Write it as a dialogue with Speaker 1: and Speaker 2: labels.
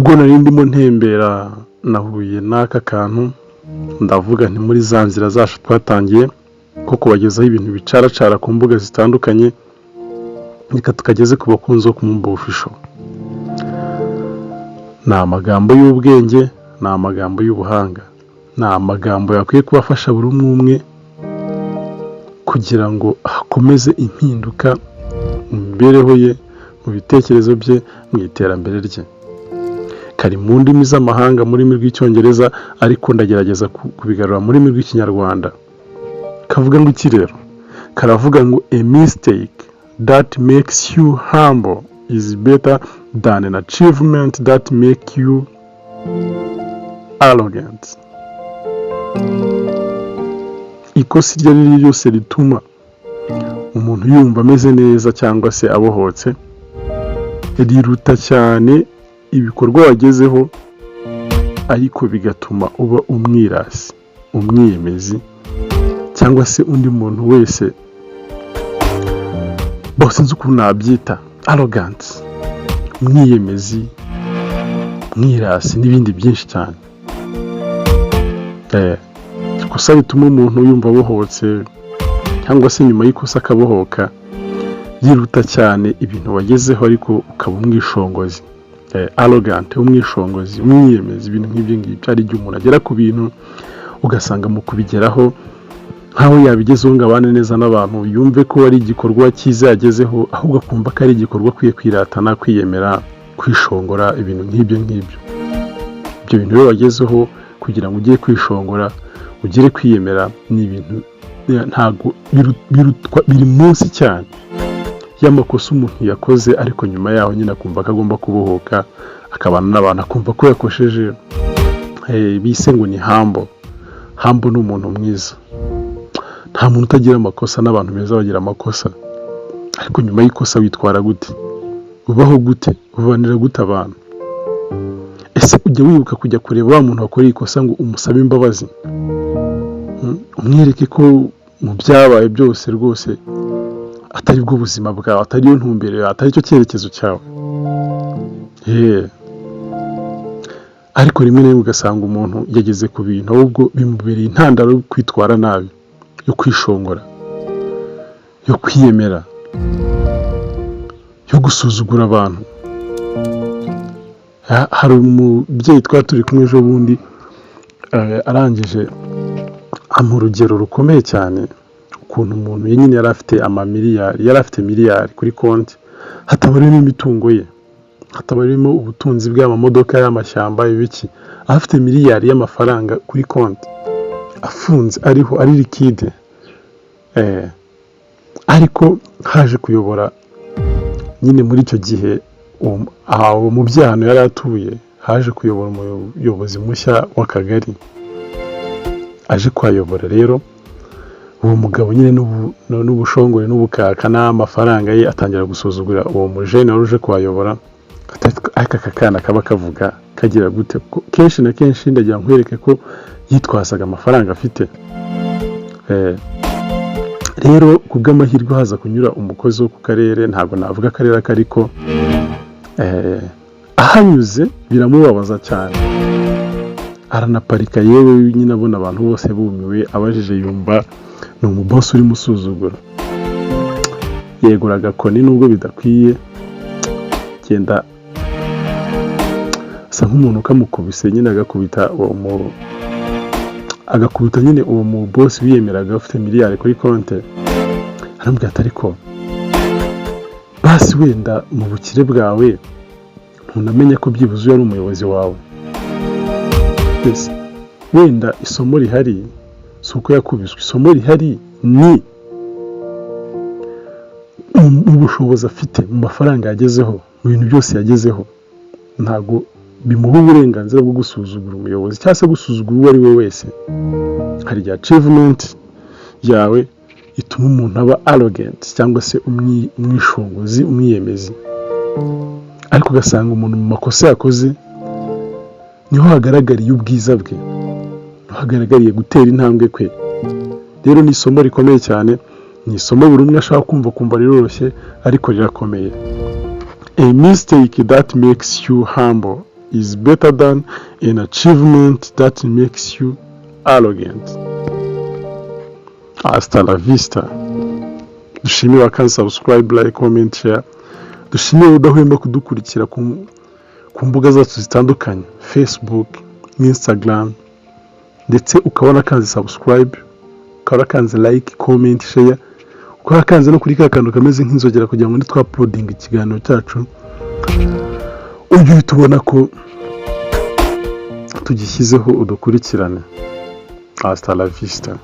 Speaker 1: Ubwo nari ndimo ntembera, nahuye n'aka kantu, ndavuga nti muri za nzira zacu twatangiye ko kubagezaho ibintu bicaracara ku mbuga zitandukanye, reka tukageze ku bakunzi bo ku Mumba Official. Ni amagambo y'ubwenge, ni amagambo y'ubuhanga, ni amagambo yakwiye kuba afasha buri umwe umwe kugira ngo hakomeze impinduka mu mibereho ye, mu bitekerezo bye, mu iterambere rye. Kari mu ndimi z'amahanga, mu rurimi rw'Icyongereza, ariko ndagerageza kubigarura mu rurimi rw'Ikinyarwanda. Kavuga ngo iki rero? Karavuga ngo: "A mistake that makes you humble is better than an achievement that make you arrogant." Ikosa iryo ari ryo ryose rituma umuntu yumva ameze neza cyangwa se abohotse riruta cyane ibikorwa wagezeho ariko bigatuma uba umwirasi, umwiyemezi, cyangwa se undi muntu wese bose nzi ukuntu nabyita, arrogant, umwiyemezi, mwirasi n'ibindi byinshi cyane. Ikosa rituma umuntu yumva abohotse cyangwa se nyuma y'ikosa akabohoka yiruta cyane ibintu wagezeho ariko ukaba umwishongozi, arrogant, umwishongozi, umwiyemezi, ibintu nk'ibyo ngibyo. Hari igihe umuntu agera ku bintu ugasanga mu kubigeraho nk'aho yabigezeho ngo abane neza n'abantu, yumve ko ari igikorwa cyiza yagezeho, ahubwo akumva ko ari igikorwa akwiye kwiratana, kwiyemera, kwishongora, ibintu nk'ibyo ngibyo. Ibyo bintu rero wagezeho kugira ngo ujye kwishongora, ugere kwiyemera, ni ibintu ntabwo biri munsi cyane y'amakosa umuntu yakoze, ariko nyuma yaho nyine akumva ko agomba kubohoka, akabana n'abantu, akumva ko yakosheje, bise ngo ni humble. Humble ni umuntu mwiza. Nta muntu utagira amakosa, n'abantu beza bagira amakosa, ariko nyuma y'ikosa witwara gute? Ubaho gute? Ubanira gute abantu? Ese ujya wibuka kujya kureba wa muntu wakoreye ikosa ngo umusabe imbabazi, umwereke ko mu byabaye byose rwose atari bwo buzima bwawe, atari yo ntumbero yawe, atari cyo cyerekezo cyawe? Ariko rimwe na rimwe ugasanga umuntu yageze ku bintu, ahubwo bimubereye intandaro yo kwitwara nabi, yo kwishongora, yo kwiyemera, yo gusuzugura abantu. Hari umubyeyi twari turi kumwe ejo bundi, arangije ampa urugero rukomeye cyane, ukuntu umuntu nyine yari afite amamiliyari, yari afite miliyari kuri konti, hatabarimo imitungo ye, hatabarimo ubutunzi bwe, amamodoka, y'amashyamba, ibiki, afite miliyari y'amafaranga kuri konti afunze, ariho ari liquide. Ariko haje kuyobora nyine muri icyo gihe, aho mu byano yari atuye, haje kuyobora umuyobozi mushya w'akagari. Aje kuhayobora rero, uwo mugabo nyine n'ubushongore n'ubukaka n'amafaranga ye, atangira gusuzugura uwo mujene wari uje kuhayobora. Ariko aka kana kaba kavuga kagira gute? Kenshi na kenshi ndagira nkwereke ko yitwazaga amafaranga afite. Rero ku bw'amahirwe haza kunyura umukozi wo ku karere, ntabwo navuga akarere ako ariko, ahanyuze biramubabaza cyane, aranaparika. Yewe nyine abona abantu bose bumiwe, abajije yumva ni umubosi urimo usuzugura, yegura agakoni nubwo bidakwiye, genda asa nk'umuntu ukamukubise nyine, agakubita nyine uwo mu bosi wiyemeraga ufite miliyari kuri konti. Aramubwira ati: "Ariko basi wenda mu bukire bwawe ntunamenye ko byibuze uyu ari umuyobozi wawe?" Mbese wenda isomo rihari si uko yakubiswe, isomo rihari ni mu bushobozi afite, mu mafaranga yagezeho, mu bintu byose yagezeho, ntabwo bimuha uburenganzira bwo gusuzugura umuyobozi cyangwa se gusuzugura uwo ari we wese. Hari igihe achievement yawe ituma umuntu aba arrogant cyangwa se umwishongozi, umwiyemezi, ariko ugasanga umuntu mu makosa yakoze niho hagaragariye ubwiza bwe, niho hagaragariye gutera intambwe kwe. Rero ni isomo rikomeye cyane, ni isomo buri umwe ashaka kumva, kumva riroroshye ariko rirakomeye. A mistake that makes you humble is better than an achievement that makes you arrogant. Hasta la vista. Dushimire wakanze subscribe, like, comment, share. Dushimire udahwema kudukurikira ku mbuga zacu zitandukanye, Facebook, Instagram, ndetse ukabona kanze subscribe, ukaba wakanze like, comment, share, ukaba wakanze no kuri ka kantu kameze nk'inzogera kugira ngo nitwa-uploadinga ikiganiro cyacu ujye uhita ubona ko tugishyizeho, udukurikirane. Hasta la vista.